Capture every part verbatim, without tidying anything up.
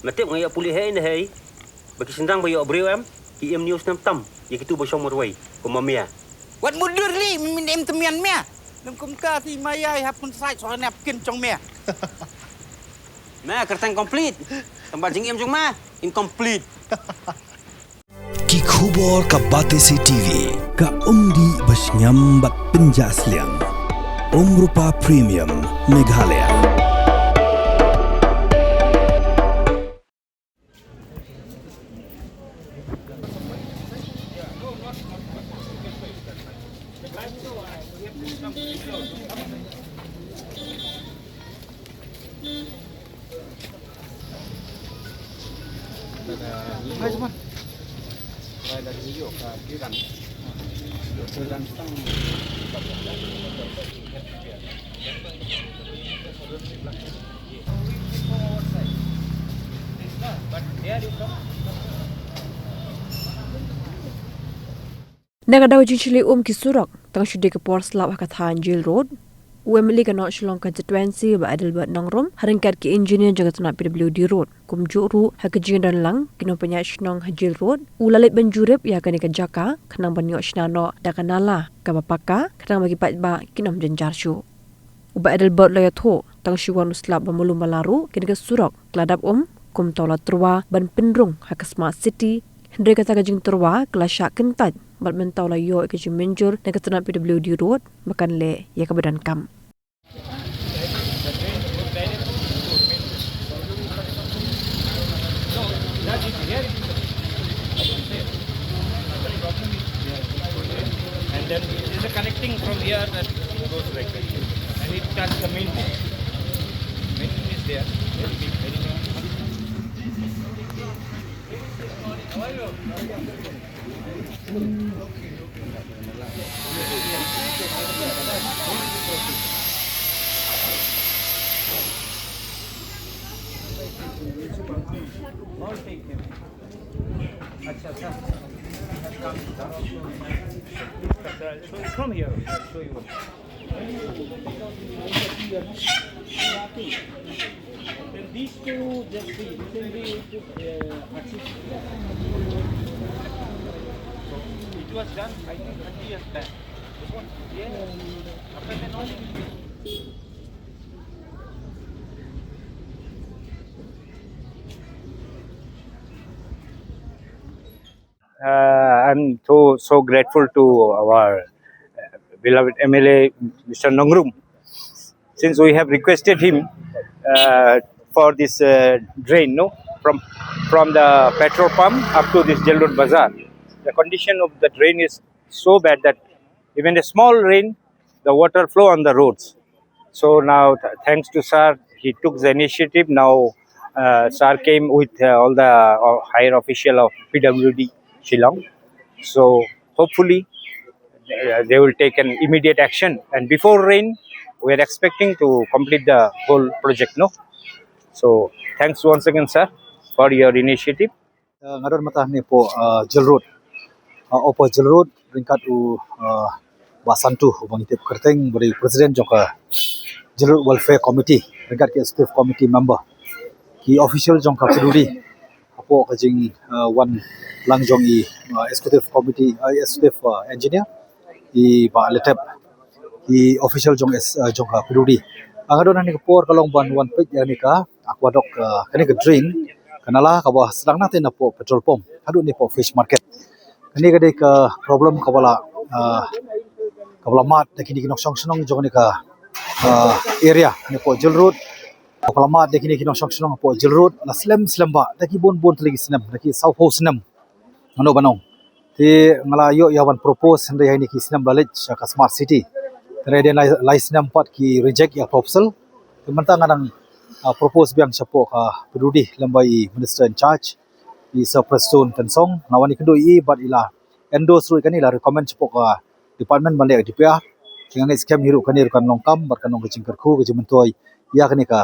Me tip nga ïoh pule hei ne hei. Ba ki shynrang ba ïoh briew em, ki im news nam tam ïa kitu ba shong marwei kum ma mia. Wat mudur li, min im temian mia. Lem kumta ti ma ïai hap kun sait soal nep kin jong mia. Me kyrteng complete. Tang ba jingim jong me incomplete. Ki khubor ka Batesi T V. Ka umdih ba shngiam bad pynjah sliang. Umrupa Premium Meghalaya. Na ka daw jingshylli um ki surok tang shu dei ka por slap ha ka thaiñ Jail Road, u M L A ka North Shillong Constituency Bah Adelbert Nongrum, ha ryngkat ki engineer jong ka tnat P W D Road, kumjuh ruh ha ka jingdon lang ki nongpynïaid shnong ha Jail Road, u la leit ban jurip ïa kane ka jaka khnang ban ïoh shna noh da ka nala kaba paka khnang ba ki paidbah kin ym jynjar shuh. U Bah Adelbert la ïathuh tang shu wan u slap ba malu mala ruh kane ka surok ka la dap um, kumta u la tyrwa ban pynrung ha ka Smart City. Hynrei kata ka jingtyrwa ka la shah kyntait bad mynta u la ïoh ïa ka jingmynjur na ka tnat P W D Road ba kan leh ïa kaba donkam. And then there's a connecting from here that goes like that. And it touches the main thing. Main thing is there. Very big, very big. From here, I'll show you. Then these two, just see, recently it took, uh, Axis. So it was done, I think, thirty years back. This one? Yes. After that, only Uh, I'm so, so grateful to our, uh, beloved M L A, Mister Nongrum, since we have requested him, uh, for this, uh, drain, no, from, from the petrol pump up to this Jail Road Bazaar. The condition of the drain is so bad that even a small rain, the water flow on the roads. So now, th-, thanks to sir, he took the initiative. Now, uh, sir came with, uh, all the, uh, higher official of P W D Shillong. So hopefully, uh, they will take an immediate action. And before rain, we are expecting to complete the whole project, no? So thanks once again, sir, for your initiative. Uh, nga don mynta hangne hapoh, uh, Jail Road. Uh, hapoh Jail Road, ryngkat u, uh, Bah Santu, uba ngi tip kyrteng, uba dei u president jong ka Jail Road Welfare Committee, ryngkat ki executive committee member, ki official jong ka P W D, hapoh ka jing, uh, wan lang jong i, uh, executive committee, uh, executive, uh, engineer, i Bah Letep, i official jong S, uh, jong ka P W D. Nga don hangne ka por ka long ban wan peit ïa kane ka aqueduct, uh, kane ka drain, ka nala kaba sdang na te na poh petrol pump haduh ne poh fish market. Kane ka dei ka problem kaba la, uh, kaba la mad da kine ki nongshong shnong jong kane ka, uh, area ne poh Jail Road. Kaba la mad da kine ki nongshong shnong poh Jail Road la slem slem ba da ki bun bun tylli ki snem, da ki sawphew snem. Nano ba nong. Te nga la ïoh ïa ban propose hynrei ha kine ki snem ba la leit sha ka Smart City. Te hynrei dei lai, lai snem pat ki reject ïa proposal. Te mynta nga dang, ah, propose biang shapoh ka P W D lem bad i Minister in charge, i Sir Prestone Tynsong. Nga wan ïakynduh ïa i bad i la endorse ruh ïa kane, i la recommend shapoh ka department ban leh D P R. Te nga ngeit skhem hi ruh kane ruh kan long kam bad kan long ka jingkyrkhu, ka jingmyntoi ïa kane ka,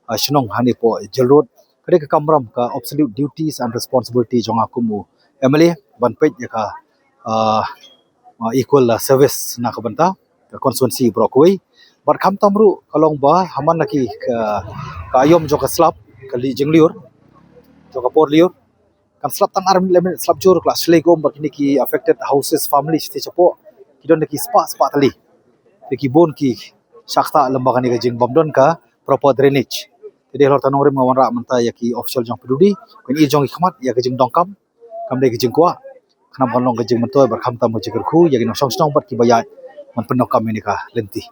ah, shnong hangne poh Jail Road. Ka dei ka kamram, ka absolute duties and responsibility jong nga kum u M L A ban peit ïa ka, ah, ah, equal, ah, service na ka bynta ka constituency baroh kawei. Bad khamtam ruh ka long ba ha man la ki ka, ka aïom jong ka slap, ka lih jinglur, jong ka por lyiur. Kam slap tang ar minit, lai minit slap jur ka la shlei kum bad kine ki affected houses, family shatei shapoh ki don da ki spah spah tylli. Te ki bun ki shah ktah lem bad kane ka jingbym don ka proper drainage. Te dei halor ta nongrim nga wanrah mynta ïa ki official jong P W D ban i jong ki khmat ïa ka jingdonkam. Kam dei ka jingkwah, khnang ban long ka jingmyntoi bad khamtam ka jingkyrkhu ïa ki nongshong shnong bad kiba ïaid ban pyndonkam ïa kane ka lynti.